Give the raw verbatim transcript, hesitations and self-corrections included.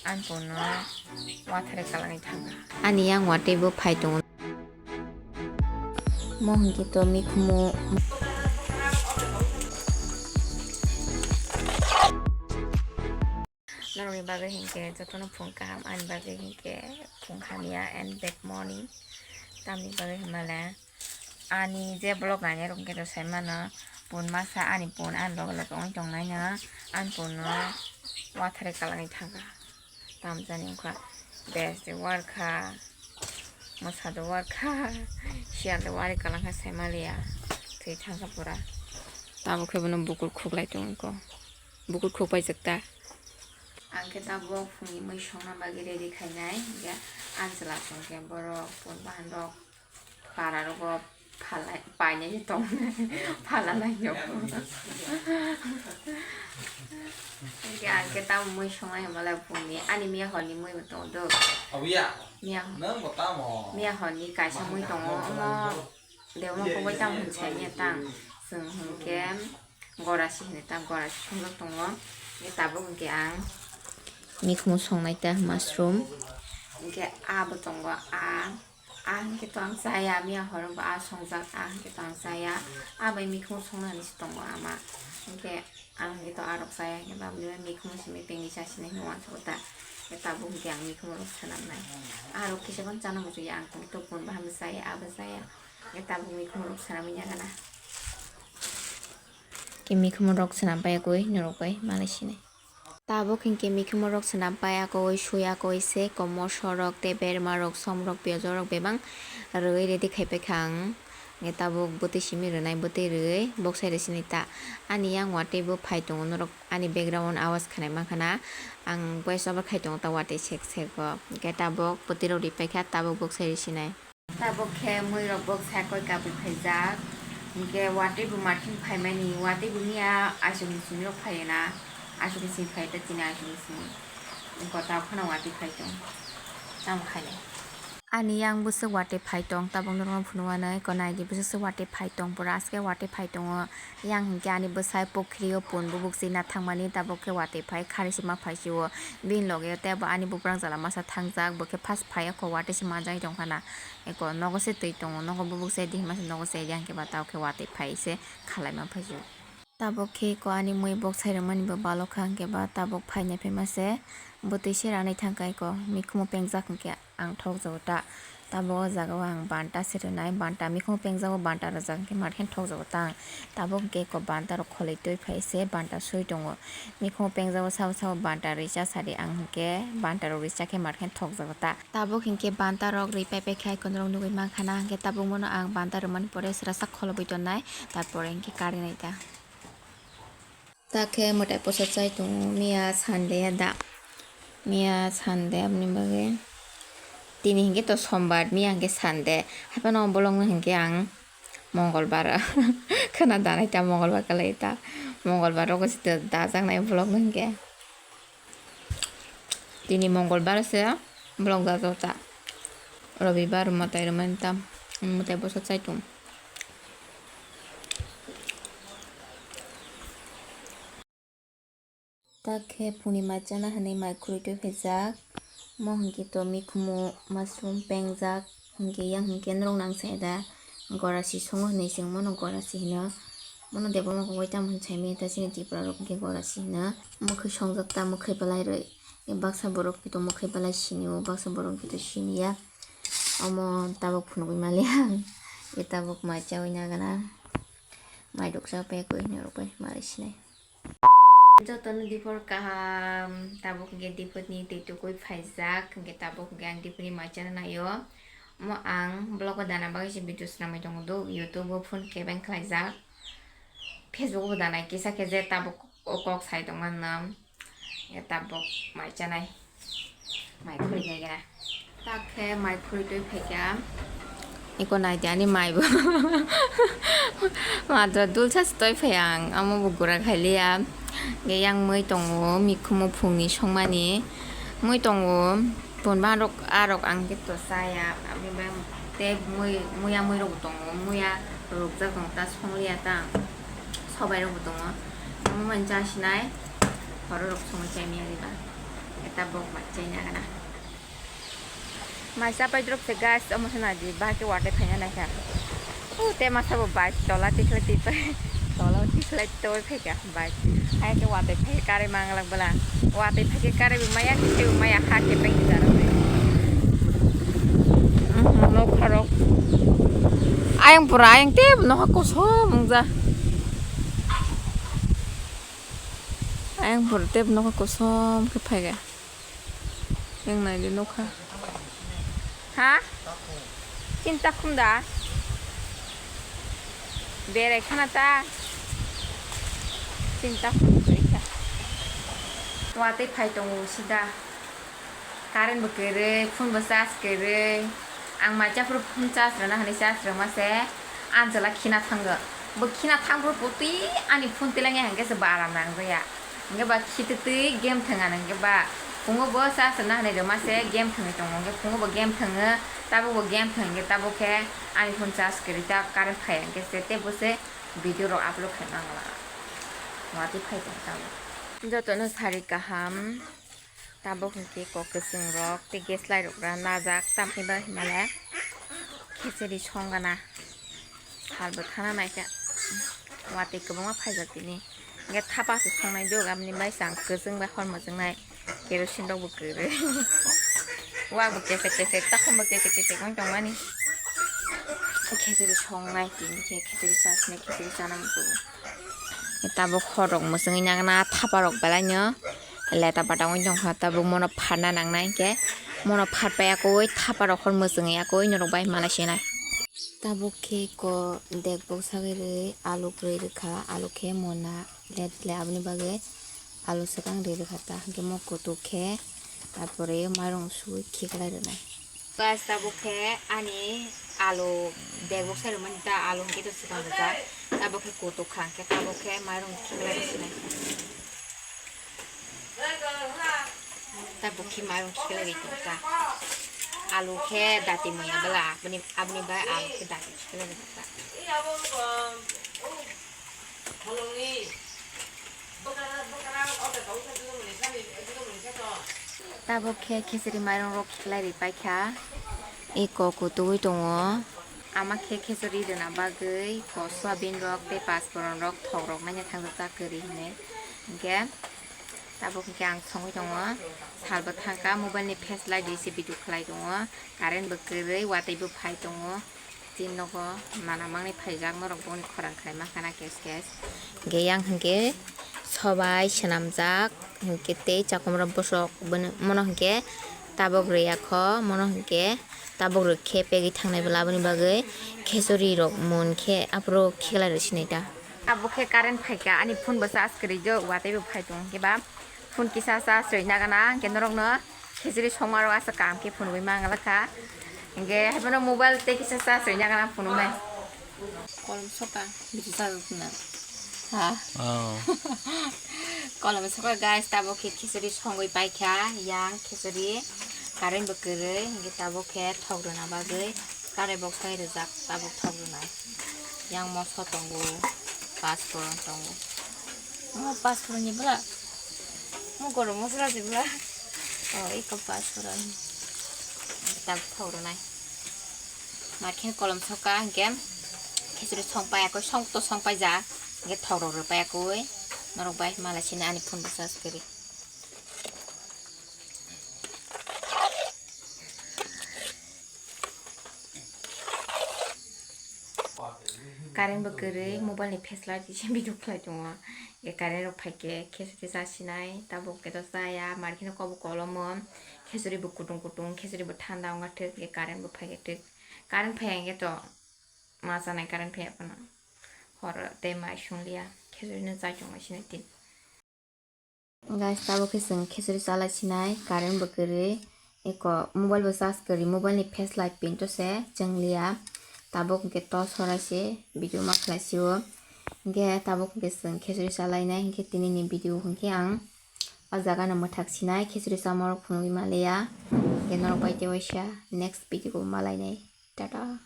Ang bono wathare kalangwi thangkha. Ani yang watwi bo phai tongo. Mo hwnkhe to mikhumu. Norokni bagwi hinkhe jotono phung kaham, ani bagwi hinkhe phung hamya and bad morning. Tamni bagwi hwnmale ani je vlog nainai rok hinkhe to sai mano, pun masa ani pun ani loge loge wng tongnaino, ani punno wathare kalangwi thangkha. Tamjani wngkha, bes de warkha, mwsa de warkha, siyal de wari kalangkha sai maliya, thwi thangkha pura. Tabuk khe bono bukur khuklai tongkho, bukur khukpaijak ta. Ang khe tabuk phungni mui songna bagwi ready khainai, hingkhe ang chwla chwng khe borok pun bahan rok para rogo phalai, painai tong, phalalai no. Hingke ang khe tamo mui songnai hwnmalai phungni, ani miya horni mui bo tongo do. Abuya, miya, nang bo tamo? Miya horni kaisa mui tongo, omo demo koboi tamo hwn sai miya tang. Chwng hwnkhe gorasi hwnwi tang, gorasi songjak tongo. Hingke tabuk hwnkhe ang mikhumu songnai ta mushroom. Hingke abo tongo, a. Ah, hingke to ang chaya, miya horo bo ah songjak, ah, hingke to ang chaya. Ah, bai mikhumu songna hinwi se tongo ama. Hingke ang hingke to arok chaya, hingke baboni bai mikhumu simi pengwi chasinai hinwi uansukgo ta. Hingke tabuk hingke ang mikhumu rok swnamnai. Arok kisa phano chana muchungya, ang tong to pun bahai bo chaya, abo chaya. Hingke tabuk mikhumu rok swnamwi ya gana. Hingke mikhumu rok swnam pai koi, norok bai malai sinai. Tabuk hinkhe mikhumu rok swnam pai, akoi sui, akoi se komor sorok tei berma rok, som rok, piyaj rok bebak rwui ready khai paikha ang. Hingkhe tabuk bwtwi simi rwnai, bwtwi rwui boksai rwui sini ta. Ani yang watwi bo phai tongo, norok ani background o awaaz khnai mankha na. Ang voice over khai tongo ta watwi sek sek o. Hingkhe tabuk bwtwi rok ri paikha, tabuk boksai rwui sinai. Tabuk khe mui rok bok sakoi kabui phaijak. Hinkhe watwi bo market phaimani, watwi bo miya aswk ni simi rok phaiyo na, aswk ni simi phai ta chini aswk ni simi. Kota kheno watwi phai tong, tamo khainai. Ani yang bwswk watwi phai tong, tabuk norokno phunuknai, ko naidi bwswk se watwi phai tong, pura aske watwi phai tongo. Yang hinkhe ani bwsai pokri o pun bubuk china thangmani, tabuk khe watwi phai, khari se ma phai se o. Bini loge o tei bo ani buprang jala masa thangjak, bo khe first phai o kho watwi se manjagwi tongkha na. Eko nogo se twi tongo, nogo bubuk se di hima se nogo se di, hinkhe ba tabuk khe watwi phai se khalai ma phai se o. Tabuk khe eko ani mui bok sai rwmani bo balokha, hinkhe ba tabuk phainai phaima se bwtwi se ranai thangkha eko, mikhumu pengjak hinkhe. Ang thokjago ta. Tabuk o jaga o ang banta se rwnai, banta mikhumu pengjago, banta rwjak hinkhe mat khe thokjago ta ang. Tabuk hinkhe eko banta rok kholoi twi phai se banta sui tongo. Mikhumu pengjago sabo sabo banta rwui cha sadi ang hinkhe banta rok rwui cha khe mat khe thokjago ta. Tabuk hinkhe banta rok rwui pai pai khe eko norok nugui mankha na hinkhe tabuk mono ang banta rwmani pore srasa kholobwi tonnai, tarpore hinkhe karinai ta. Ta khe mwtai posa chai tongo, miya Sunday ya da. Miya Sunday aboni bagwi. Tini hinkhe to sombar, miya hinkhe Sunday. Haiphano bolongno hinkhe ang mongolbar khwna danai ta, mongolbar kalai ta. Mongolbar rogo se dajaknai bolongno hinkhe. Tini mongolbar se bolong dajak ta. Robibar mwtai rwmani ta, mwtai posa chai tongo. Ta khe phungni mai chana hinwi mai khurui twi phaijak. Mo hinkhe to mikhumu mushroom pengjak. Hinkhe yang hinkhe norok nang sai da gorasi songo hinwi chwng mono gorasi hino. Mono debama kok bai tamo hinwi sai manya ta chini Tripura rok hinkhe gorasi hino. Mwkhwi songjak ta mwkhwi belai rwi. Baksa borok khe to mwkhwi belai sini o, baksa borok khe to sini ya. Omo tabuk phunugui maliya. Tabuk mai chaui nagana. Mai rok cha pekui norok bai malai sinai. Jotono diphor kaham, tabuk hwnkhe diphorni twi tukui phaijak, hwnkhe tabuk hwnkhe ang diphorni mai chana naio. Omo ang vlog o dana bagwi se video swnamwi tongo do, YouTube o phone kebeng khlaijak, Facebook bo danai kisa khe je tabuk o kok sai tongmano, tabuk mai chanai. Mai khuri nai gana. Ta khe mai khuri twi phaikha. Eko nai di ani mai bo. Madra dul sa toi phai ang. Amo bo gura khailiya. Ge yang mui tongo, mikhumu phungni songmani. Mui tongo, pon ba rok, a rok ang khe to chaya. Aboni bai tei mui, muya mui rok tongo. Muya rukjak tong ta songliya ta. Sobai rok bo tongo. Omo mani chasinai. Horo rok songwi chai maya riba. Tabuk mai chaina gana. Mai chapai drop se guys, omo se nai di, bahai khe watwi phaina naikha. O te masa bo bai tola tikhle tipai, tola tikhle toi phaikha bai. Hai khe watwi phai kare manglak bwla. Watwi phai khe kare bo maya, khe bo maya, ha khe pai jaro. Mhm, nokha rok. Ayang pura, ayang te nokha kosom wngja. Ayang pura te nokha kosom khe phaiga. Yang nai di nokha. Ha? Chini takhum da? Berai khana ta? Chini takhum berai kha. Watwi phai tongo sida. Current bo kwrwi, phone bo charge kwrwi. Ang mai chaphuru phone charge rwna hwnwi charge rwma se. Anchwla khina thango. Bo khina thangphuru putwi ani phone tilangya hwnkhe se bo aram nangjaya. Hwnkhe ba khititwi game thwng ano hwnkhe ba phungo bo charge rwna hwnwi rwma se game thwngwi tongo. Hwnkhe phungo bo game thwngo, tabuk bo game thwng hwnkhe tabuk khe ani phone charge kwrwi ta current phaiya hwnkhe se tei bo se video rok upload khai mangla. Watwi phai tong tabuk. Jotono sari kaham. Tabuk hwnkhe kok kwchwng rok tei gas light rok rw najak tamni ba himale khichiri songana sal bo thana naikha watwi kwbangma phaijak tini hwnkhe thapa se songnai do aboni bai chwng kwchwng bai hor mwchwngnai kerosene rok bo kwrwi wak bo kesek kesek takhum bo kesek kesek wng tongmani khichiri songnai tini khe khichiri chasni khichiri chana muchungo. Tabuk khorok mwchwngwi nangna thapa rok belai no leta bata wng tongkha tabuk mono pharna nangnai hwnkhe mono pharpai yakui thapa rok hor mwchwngwi yakui norok bai mala sinai. Tabuk khe ko dek bok sagwi rwi alu kwrwi rwkha alu khe mona let le aboni bagwi alu swkang rwi rwkha ta hwnkhe mo kutuk khe tarpore mairung sugwi khiklai rwnai. Guys, tabuk khe ani alu bag bok sai rwmani ta, alu hwnkhe to swkang rijak. Tabuk khe kutuk kha, hwnkhe tabuk khe mairung khiklai rw sinai. Tabuk khe mairung khiklai ri tong ta. Alu khe dati maya bwla, aboni, aboni bai alu khe dati khiklai ri tong ta. Tabuk khe khichiri mairung rok khiklai ri paikha. Eko kutugwi tongo. Ama khe khichiri rwna bagwi ko soyabin rok tei pasporon rok thok rok naina thangjakha kwrwi hinwi. Hinkhe tabuk hinkhe ang songwi tongo. Salbo thangkha mobile ni flash light ri se video khlai tongo. Current bo kwrwi watwi bo phai tongo. Tin nogo mana mangni phaijak norok boni khorang khlai mankha na kes kes. Hwnkhe yang hwnkhe sobai swnamjak hwnkhe tei chakomrok bwswk bono mono hwnkhe tabok rwya kho mono hwnkhe tabok rwkhe pegwi thangnai bwla aboni bagwi khechori rok mun khe aphuru khiklai rw sinai ta. Abo khe current phaikha ani phone bo charge kwrwi do watwi bo phai tongo hwnkhe ba phone kisa charge rwi nagana hwnkhe norokno. Khichiri songmarok asa kaham khe phunugwi manglakha. Hingke haiphano mobile tei kisa charge rwina gana phunuknai. Kolom soka, bisi sajak na. Ha? Oh. Kolom soka guys, tabuk khe khichiri songwi paikha, yang khichiri current bo kwrwi, hingke tabuk khe thok rwna bagwi. Kare bok sai rijak tabuk thok rwnai. Yang moso tongo, pasporon tongo. Mo pasporon ni bwla? Mo gorom mosola se bwla? O, eko pasporon. Tabuk thok rwnai. Mar khe kolom soka hingke khichiri song paiya koi, song to song paija. Hingke thok rok rw paiya koi. Norok bai mala sini ani phone bo charge kwrwi. Current bo kwrwi, mobile ni flashlight se video khlai tongo. Ye current rok phaikhe khechuri chasinai, tabuk khe to chaya, mar kheno kobo kolomo, khechuri bo kutung kutung, khechuri bo thanda wngkha thwk, ye current bo phaikhe thwk. Current phaiya hwnkhe to ma chanai, current phaiya phano horo tei mai swngliya, khechuri no chai tongma sini tin. Guys, tabuk khe chwng khichuri chalai sinai, current bo kwrwi, eko mobile bo charge kwrwi, mobile ni flashlight pin to se chwngliya, tabuk hwnkhe torch horai se video ma khlai sio, hwnkhe tabuk hwnkhe chwng khichuri chalai nai, hwnkhe tini ni video hwnkhe ang o jaga no mwthak sinai, khichuri chamorok phunugwi maliya, hwnkhe norok bai tei waisa next video bo malainai, tata.